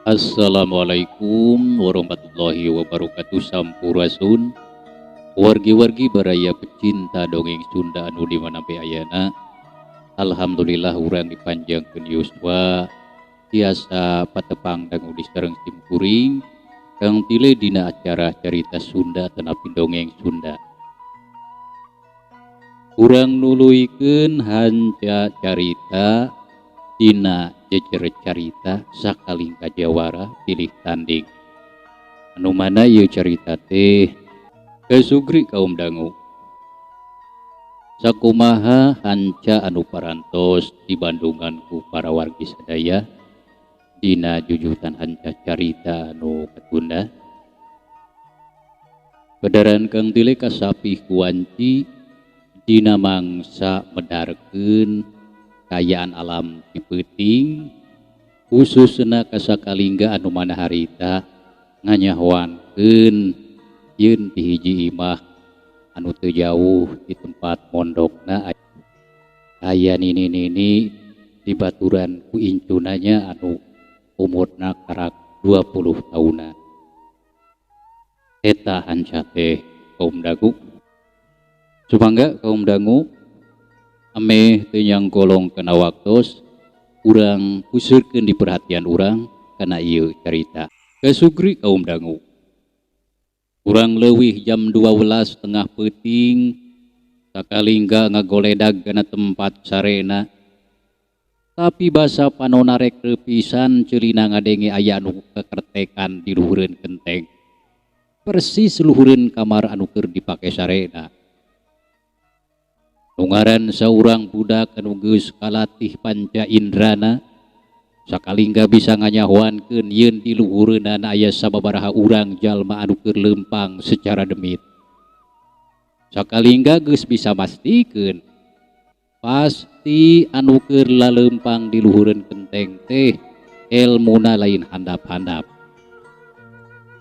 Assalamualaikum warahmatullahi wabarakatuh. Sampurasun wargi-wargi baraya pecinta dongeng Sunda anu di mana bae ayana. Alhamdulillah, urang dipanjangkeun yuswa tiasa patepang dangu di sareng simkuring Kang Tile dina acara Carita Sunda tetapi Dongeng Sunda. Urang nuluykeun hanca carita dina Jejer Carita Sakalingga Jawara Pilih Tanding, anu mana ieu carita teh kasugri kaum dangu. Sakumaha hanca anu parantos dibandungan ku para wargi sadaya dina jujutan hanca carita anu katunda? Pedaran Kang Tile kasapih ku wanci dina mangsa medarkeun kaayaan alam di peuting, khususna ka sakalingga anu mana harita nganyahoankeun yeun di hiji imah anu teu jauh di tempat mondokna aya nini-nini dibaturan ku incunanya anu umurna karak 20 tahunan. Eta hanca teh, kaum dangu. Sumangga kaum dangu, ameh teu nyangkolong kana waktos, urang puseurkeun di perhatian urang kana ieu carita. Kasugri kaum dangu, kurang leuwih jam 12 tengah peuting, sakalingga ngagoledag kana tempat sarena, tapi basa panona rek pisan ceulina ngadenge aya anu kekertekan di luhureun kenteng, persis luhureun kamar anu keur dipake sarena. Nu ngaran saurang budak anu geus kalatih panca indrana, sakalingga bisa nganyahoankeun yeun di luhureunana aya sababaraha urang jalma anu keur leumpang secara demit. Sakalingga geus bisa mastikeun pasti anu keur laleumpang di luhureun kenteng teh elmuna lain handap-handap.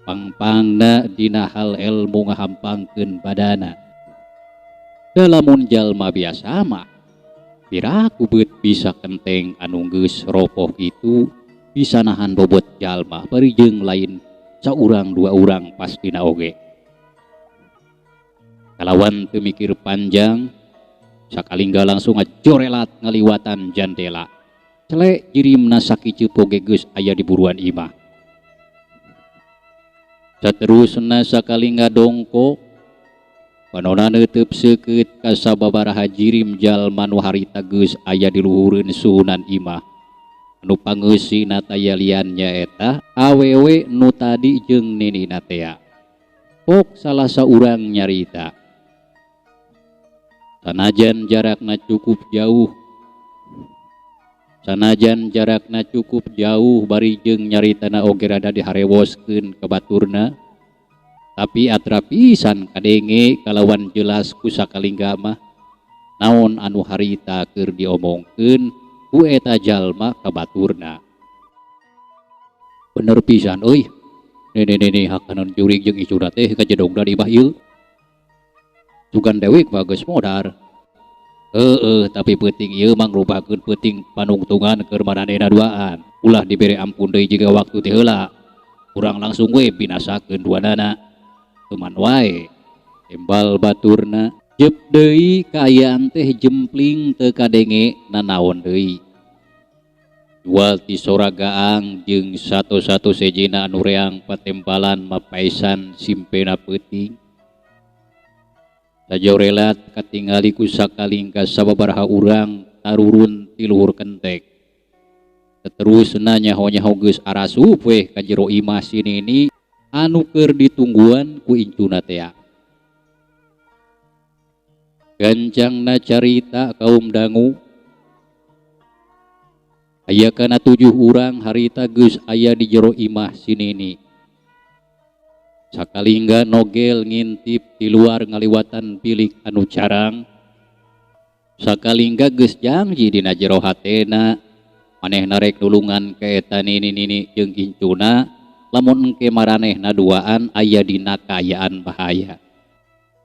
Pangpangna dina hal elmu ngahampangkeun badana. Da lamun jalma biasa mah piraku beut bisa kenteng anu geus ropoh kitu bisa nahan bobot jalma bari jeung lain saurang dua urang pastina oge. Kalawan teu mikir panjang, sakalingga langsung ngajorelat ngaliwatan jandela. Celek jirimna sakiceup oge geus aya di buruan imah. Saterusna sakalingga dongko, panona neuteub seukeut ka sababaraha jirim jalma nu harita geus aya di luhureun suhunan imah. Anu pangeusina taya lian nyaeta awewe nu tadi jeung ninina tea. Pok salah saurang nyarita. Sanajan jarakna cukup jauh, sanajan jarakna cukup jauh bari jeung nyaritana oge rada diharewoskeun ka baturna, tapi atra pisan kadenge kalawan jelas ku sakalingga mah naon anu harita keur diomongkeun ku eta jalma ka baturna. "Bener pisan euy, nini-nini hakanan jurig jeung icuna teh kajedongna di imah ieu. Sugan dewek mah geus modar." "Heeh, tapi peuting ieu mangrupakeun peuting panungtungan keur maranehna duaan. Ulah dibere ampun deui jiga waktu ti heula. Urang langsung we binasakeun duanana. Teman wae," embal baturna. Jep deui kaayaan teh jempling, teu kadenge nanaon deui. Jual ti sora gaang jeung satu-satu sejena anu reang patempalan mapaisan simpena peuting. Sajorelat katingali ku sakalingga sababaraha urang tarurun ti luhur kenteng. Saterusna nyaho-nyaho geus arasup weh ka jero imah si nini anu keur ditungguan ku incuna tea. Gancangna carita, kaum dangu, aya kana tujuh urang harita geus aya di jero imah si nini. Sakalingga nogel ngintip di luar ngaliwatan bilik anu carang. Sakalingga geus janji dina jero hatena manehna rek nulungan ka eta nini-nini jeung incuna lamun engke maranehna duaan aya dina kaayaan bahaya.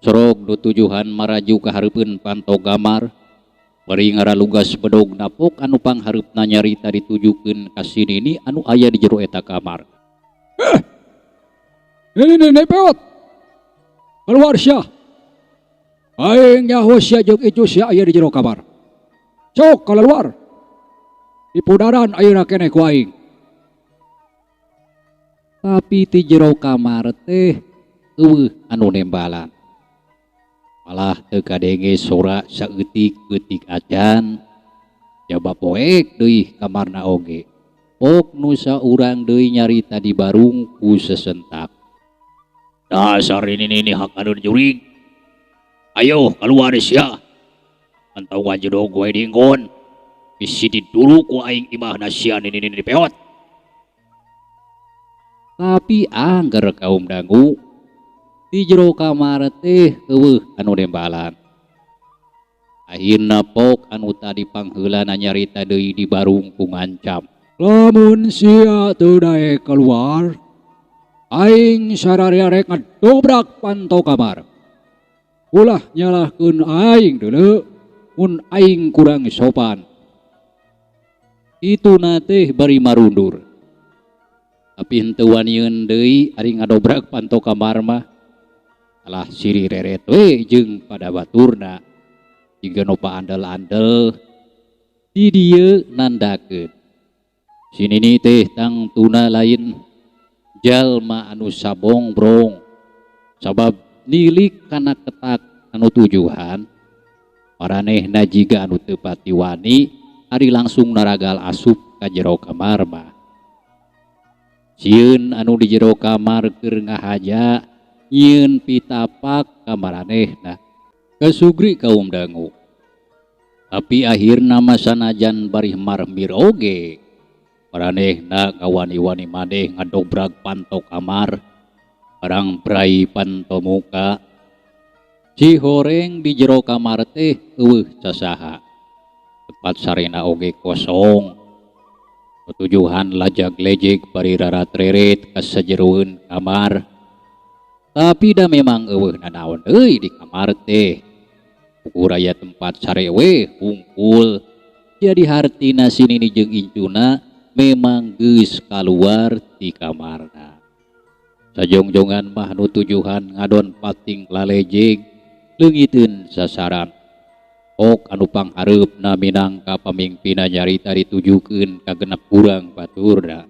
Sorog nu tujuhan maraju ka hareupeun panto gamar. Bari ngaralugas bedog napok anu panghareupna nyarita ditujukeun ka si Nini anu aya di jero eta kamar. Eh! Nini nini peot! Keluar sia! Aing nyaho sia jeung incu sia aya di jero kamar. Sok kalaluar! Dipudaran ayeuna keneh ku aing. Tapi ti jero kamar teh eueuh anu nembalan. Malah teu kadenge sora saeutik-eutik acan. Jaba poek deui kamarna oge. Pok nu saurang deui nyarita dibarung ku sesentak. Dasar nini-nini hakaneun jurig. Ayo kaluar sia. Antau ngajedog wae dinggon. Bisi diduru ku aing imahna sia nini-nini peot. Tapi angger kaum dangu di jero kamar teh eueuh anu nembalan. Akhirna pok anu tadi pangheulana nyarita deui dibarung ku ngancam. Lamun sia teu daek keluar, aing sararea rek ngadobrak panto kamar. Ulah nyalahkeun aing deuleu mun aing kurang sopan. Ituna teh bari marundur. Tapi henteu wanieun deui ari ngadobrak panto kamar mah. Alah siri reret we jeung pada baturna. Jiga nu paandel-andel di dieu nandakeun. Si Nini teh tangtuna lain jalma anu sabongbrong. Sabab nilik kana ketak anu tujuhan, maranehna jiga anu teu pati wani ari langsung naragal asup ka jero kamar mah. Sieun anu di jero kamar keur ngahaja nyieun pitapak ka maranehna. Kasugri kaum dangu. Tapi akhirna mah sanajan barih marmir oge, maranehna ngawani-wani maneh ngadobrak panto kamar, barang brai panto muka. Cihoreng di jero kamar teh eueuh sasaha. Tempat sarena oge kosong. Tujuhan lajag lejeg bari rarat-reret ka sajeroeun kamar. Tapi da memang eueuh nanaon deui di kamar teh. Ukur aya tempat sare we hungkul. Jadi hartina si Nini jeung incuna memang geus kaluar ti kamarna. Sajongjongan mah nu tujuhan ngadon pating lalejeg leungiteun sasaran. Ok anu panghareupna minangka pamingpina nyarita ditujukeun ka genep urang baturna.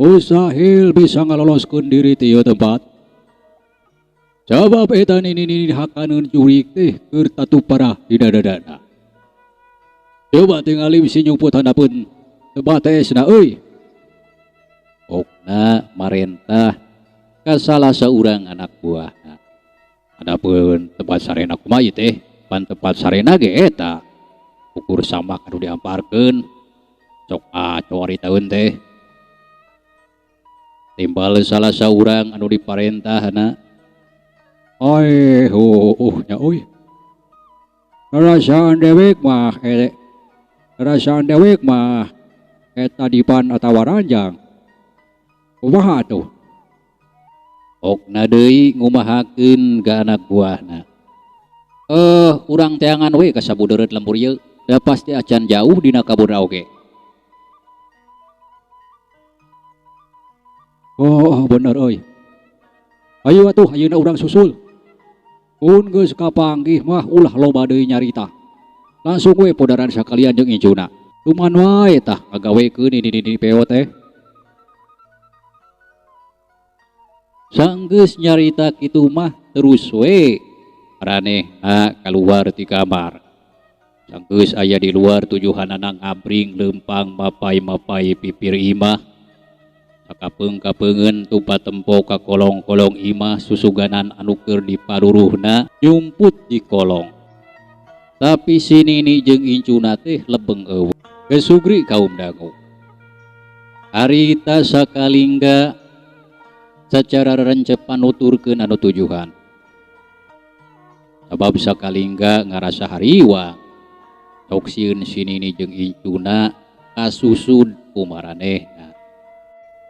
Mustahil bisa ngaloloskeun diri ti ieu tempat. Sabab eta nini-nini hakaneun jurig teh keur tatu parah di dadadana. Coba tingali bisi nyumput handapeun teu batesna euy. Okna marentah ka salah saurang anak buahna. Handapeun tempat sarena kumaha ieu teh? Pan tempat sarena ge eta. Ukur samak anu diamparkeun. Sok aco haritaeun teh. Timbal salah saurang anu diparentahna. Aih, heueuh nya euy. Rarasaan dewek mah rarasaan dewek mah eta dipan atawa ranjang. Kumaha atuh? Okna deui ngumahakeun ka anak buahna. Urang teangan we ka sabudeureut lembur ieu, da pasti acan jauh dina kabuna oge. Oh, bener euy. Ayo atuh ayeuna urang susul. Mun geus kapanggih mah ulah loba deui nyarita. Langsung we podaran sakalian jeung incuna. Cuman wae tah ngagawekeun nini-nini peo teh. Sanggeus nyarita kitu mah terus we maranehna kaluar ti kamar. Sanggeus aya di luar tujuhanana ngabring leumpang mapai-mapai pipir imah. Sakapeung-kapeungeun tupa tempo ka kolong-kolong imah susuganan anu keur diparuruhna nyumput di kolong. Tapi si Nini jeung incuna teh lebeng eueuh. Kesugri kaum dangu. Harita sakalingga sacara rencep panuturkeun anu tujuhan. Sabab sakalingga ngarasa hariwang. Sok sieun si Nini jeung incuna kasusud ku maranehna.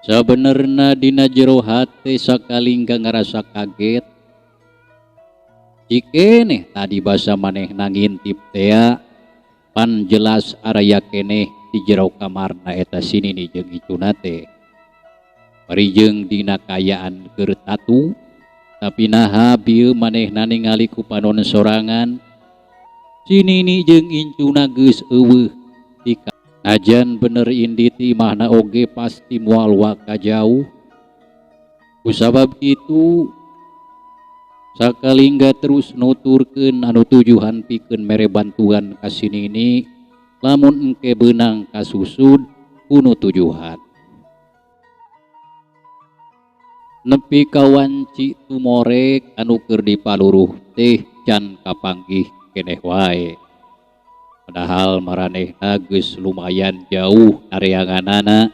Sabenerna dina jero hate sakalingga ngarasa kaget. Cikeneh tadi basa manehna ngintip tea pan jelas araya keneh di jero kamarna eta si Nini jeung incuna teh. Bari jeung dina kaayaan keur tatu, tapi naha bieu manehna ningali ku panon sorangan si Nini jeung incuna geus eueuh di Najan bener indit imahna oge pasti moal waka jauh. Kusabab kitu sakalingga terus nuturkeun anu tujuhan pikeun mere bantuan ka si Nini lamun engke beunang kasusud ku nu tujuhan. Nepi ka wanci tumorek anu keur dipaluruh teh can kapanggih keneh wae. Padahal maranehna geus lumayan jauh areanganana.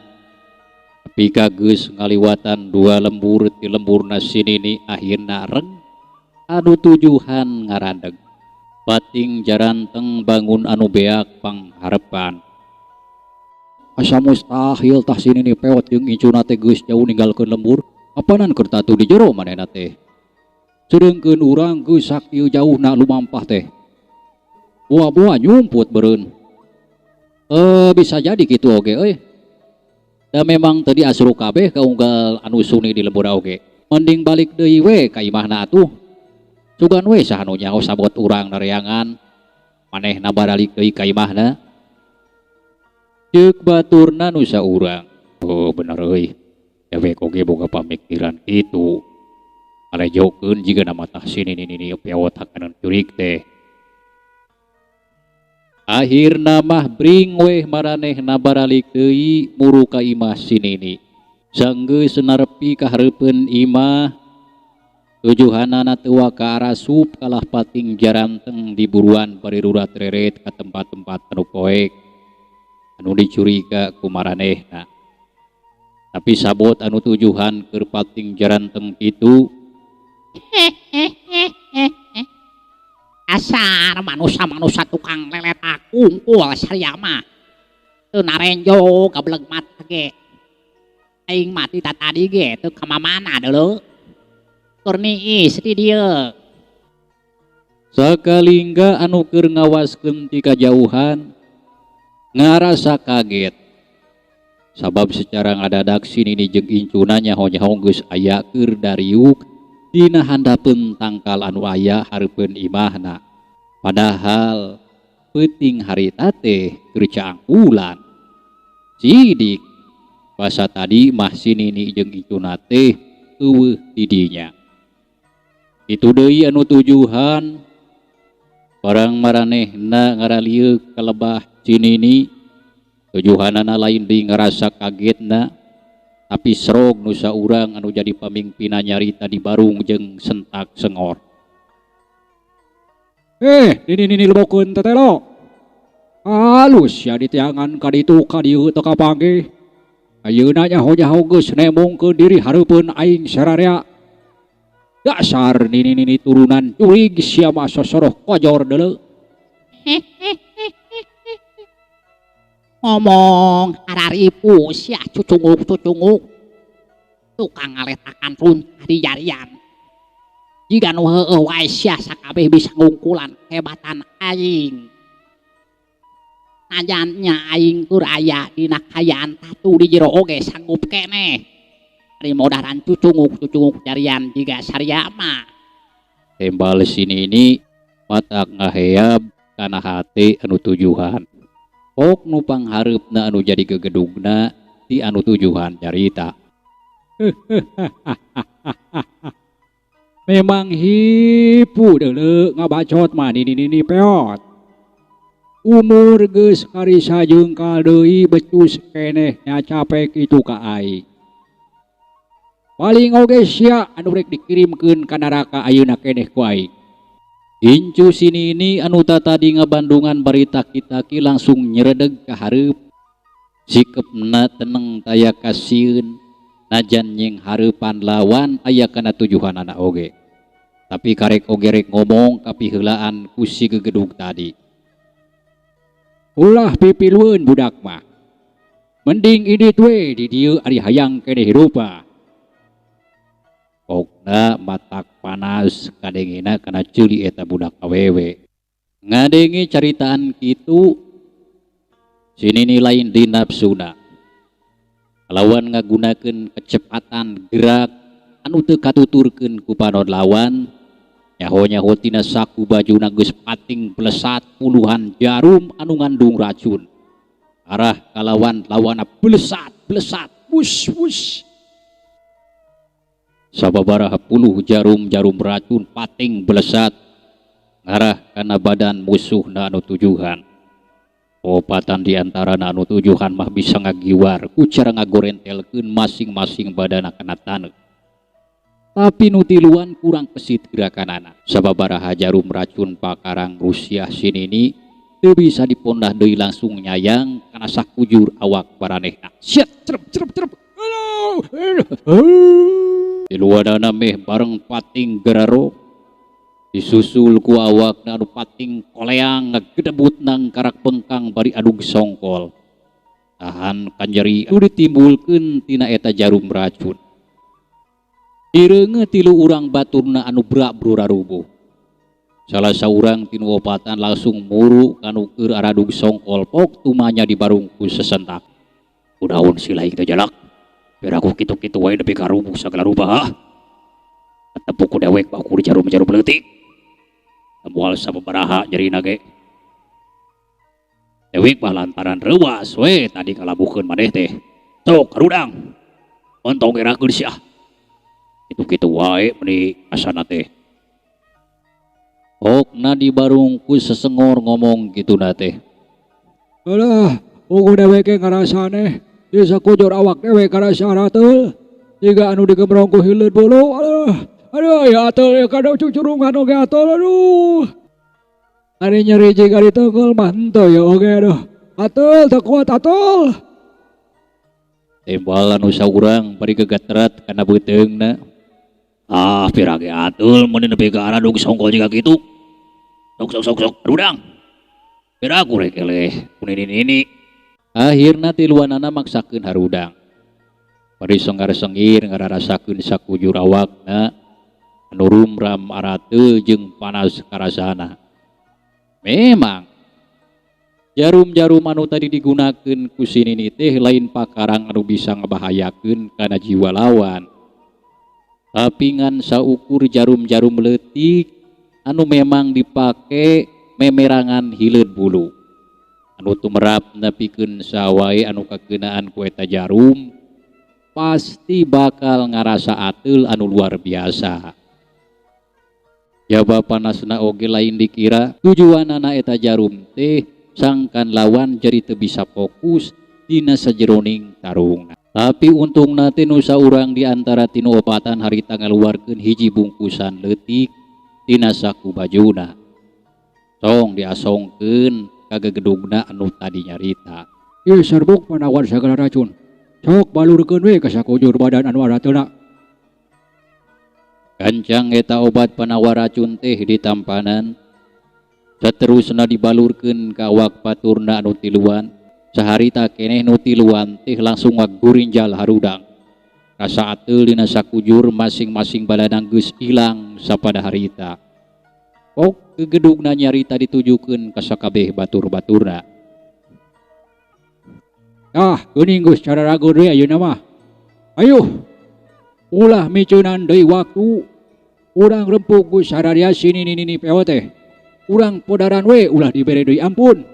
Nepi ka geus ngaliwatan dua lembur ti lemburna si Nini akhirna reg anu tujuhan ngarandeg. Pating jaranteng bangun anu beak pangharepan. Asa mustahil tah si Nini peot jeung incuna teh geus jauh ninggalkeun lembur, apanan keur tatu di jero manehna teh. Sedeungkeun urang geus sakieu jauhna lumampah teh. Boa-boa nyumput beureun. Bisa jadi kitu oge euy. Da memang teu diasru kabeh kaunggal anu suni di lembur oge. Mending balik deui we ka imahna atuh. Sugan we saha nu nyaho sabot urang nareangan. Manehna baralik deui ka imahna. Ceuk baturna nu saurang. Oh bener euy. Dewek oge boga pamikiran kitu. Alejokeun jiga na matah si Nini nini peot hakanan jurig teh. Akhirna mah bring weh maranehna baralik deui muru ka imah si Nini. Sanggeus narepi ka hareupeun imah, tujuhanana teu waka arasup kalah pating jaranteng di buruan bari rurat reret ka tempat-tempat anu poek anu dicuriga ku maranehna. Tapi sabot anu tujuhan keur pating jaranteng kitu. Dasar manusia-manusia tukang leletak kungkul saria mah. Teu narenjo gabeleg mata ge. Aing mati tatadi ge teu ka mamana deuleu. Keur niis di dieu. Sakalingga anu keur ngawaskeun ti kajauhan ngarasa kaget. Sabab secara ngadadak si Nini jeung incuna nyaho-nyaho geus aya keur dariuk dina handapeun tangkal anu aya hareupeun imahna. Padahal peuting harita teh keur caang bulan. Sidik basa tadi mah si Nini jeung incuna teh eueuh di dinya. Kitu deui anu tujuhan barang maranehna ngaralieuk kalebah si Nini. Tujuhanana lain deui ngarasa kagetna, tapi serog nu saurang anu jadi pamingpina nyarita di barung jeung sentak sengor. Nini nini lebokeun tetelo. Halus ya ditiangan ka ditu ka dieu teu kapanggih. Ayeuna nyaho-nyaho geus nembongkeun diri hareupeun aing sararea. Dasar nini nini turunan jurig sia mah sosoroh kojor deuleu. Ngomong hararipu sia cucunguk-cucunguk. Tukang ngaletakan runtah di jarian. Jiga nu heueuh wae sia sakabeh bisa ngungkulan kehebatan aing. Najan nya aing keur aya dina kayaan tatu di jero oge sanggup keneh. Ari modaran cucunguk-cucunguk jarian jiga saria mah. Tembal sini ini matak ngaheab kana hate anu tujuhan. Ok nu panghareupna anu jadi gegedugna ti anu tujuhan carita. Memang hipu deuleu ngabacot mah nini nini peot. Umur geus karisa jengkal deui becus keneh nya capek kitu ka aing. Paling oge sia anu rek dikirimkeun ka neraka ayeuna keneh ku aing. Incu si Nini anu tatadi ngabandungan bari taki-taki langsung nyeredeg ka hareup. Sikepna teneng taya kasieun najan nying hareupan lawan aya kana tujuhanana oge. Tapi karek oge rek ngomong kapiheulaan ku si gegedug tadi. Ulah pipilueun budak mah. Mending indit we di dieu ari hayang keneh hirup mah. Pokna matak panas kadengena kana ceuli eta budak awewe. Ngadenge caritaan kitu si Nini lain di nafsuna. Lawan ngagunakeun kecepatan gerak anu teu katuturkeun ku panon lawan, nyaho-nyaho tina saku bajuna geus pating belesat puluhan jarum anu ngandung racun. Arah kalawan lawana belesat belesat wus wus. Sababaraha puluh jarum-jarum racun pating belesat ngarah kana badan musuhna anu tujuhan. Opatan di antarana anu tujuhan mah bisa ngagiwar ku cara ngagorentelkeun masing-masing badana kana taneuh. Tapi nu tiluan kurang kesit gerakanana. Sababaraha jarum racun pakarang rusiah si Nini teu bisa dipondah deui langsung nyayang kana sakujur awak baranehna. Siat, cerep cerep cerep. Aduh. Aduh. Tiluanana meh bareng pating geraro disusul ku awakna anu pating koleang ngagedebut nang karak bengkang bari adug songkol. Tahan kanyeri anu ditimbulkeun tina eta jarum racun. Direungeut tilu urang baturna anu bra-bru rarubuh. Salah saurang tinu opatan langsung muru kanu keur aradug songkol pok tumanya dibarungku sesentak. Kunaon sila teh jalak? Biar aku kitu-kitu wae nepi ka rubuh sagala rupa ha. Ketepuk ku dewek baku di jarum-jarum leutik. Moal sababaraha nyerina ge. Dewek mah lantaran reuas we tadi kalabuhkeun maneh teh. Sok karudang. Entong gerakeun sia. Kitu-kitu wae meuni asana teh. Okna dibarungku sesengor ngomong kituna teh. Alah, puguh dewek ge ngarasane di sakujur awak dewek karasa rateul. Jiga anu digembrong ku hileud bulu. Aduh, aduh ya ateul ya kada cucurungan oge ateul aduh. Ari nyeri jiga diteunggeul mah henteu ya oge aduh. Ateul teu kuat ateul. Timbal anu saurang bari gegetret kana beuteungna. Ah, pira ge ateul mun nepi ka aradug songkol jiga kitu. Sok sok sok sok rudang. Pira aku rek eleh ku nini-nini. Akhirna tiluanana maksakeun harudang. Bari senggar-sengir ngararasakeun sakujur awakna anu rumram arateul jeung panas karasana. Memang jarum-jarum anu tadi digunakeun ku si Nini teh lain pakarang anu bisa ngabahayakeun kana jiwa lawan. Tapi ngan saukur jarum-jarum leutik anu memang dipake memerangan hileud bulu. Anu tumerap nepikeun sawae anu kakeunaan ku eta jarum pasti bakal ngarasa ateul anu luar biasa. Jaba panasna oge lain dikira tujuanana eta jarum teh sangkan lawan jadi teu bisa fokus dina sajeroning tarungna. Tapi untungna teh nu saurang di antara tinu opatan harita ngaluarkeun hiji bungkusan leutik tina saku bajuna. Tong diasongkeun ka gegedugna anu tadi nyarita. Ieu serbuk panawar sagala racun. Sok balurkeun we ka sakujur badan anu arateulna. Gancang eta obat panawar racun teh ditampanan. Saterusna dibalurkeun ka awak baturna anu tiluan. Saharita keneh nu tiluan teh langsung ngagurinjal harudang. Rasa ateul dina sakujur masing-masing badan geus ilang sapada harita. Pok gegedugna nyarita ditujukeun ka sakabeh batur-baturna. Tah, geuning geus cararageun deui ayeuna mah. Ayuh. Ulah miceunan deui waktu. Urang rempug ku sararia si Nini-nini peot teh. Urang podaran we ulah dibere deui ampun.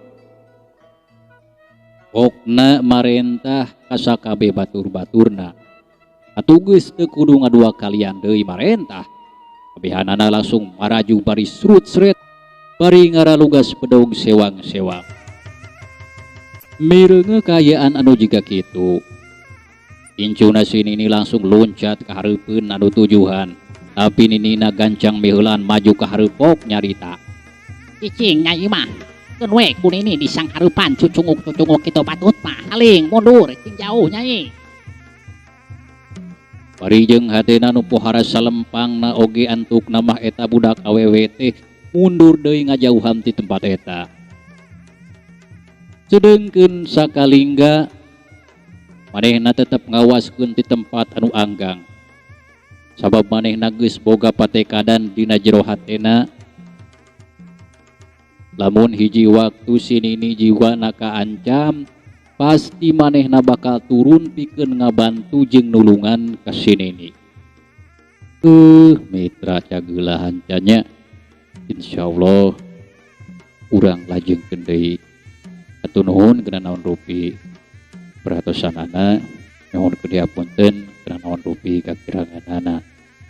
Pokna marentah ka sakabeh batur-baturna. Atuh geus teu kudu ngadua kalian deui marentah. Kabehanana langsung maraju bari surut-seret bari ngaralugas bedog sewang-sewang. Mireunge kaayaan anu jiga kitu. Incuna si Nini langsung loncat ka hareupeun anu tujuhan. Tapi Ninina gancang miheulan maju ka hareup pok nyarita. Cicing nya ieu mah. Keun we ku Nini disanghareupan cucunguk-cucunguk kitu patut mah. Haling mundur cing jauh nyai. Bari jeung hatena nu pohara salempangna oge antukna mah eta budak awewe teh mundur deui ngajauhan ti tempat eta. Sedengkeun sakalingga manehna tetep ngawaskeun ti tempat anu anggang. Sabab manehna geus boga patekadan dina jero hatena lamun hiji waktu si Nini jiwana kaancam, pasti manehna bakal turun pikeun ngabantu jeung nulungan ka si Nini. Mitra cageula hancanya, insyaallah urang lajengkeun deui. Hatur nuhun kana naon rupi perhatosanana, nyuhunkeun dihapunten kana naon rupi kakiranganana.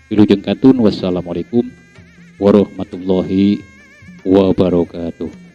Wilujeng kantun, wassalamualaikum warahmatullahi wabarakatuh.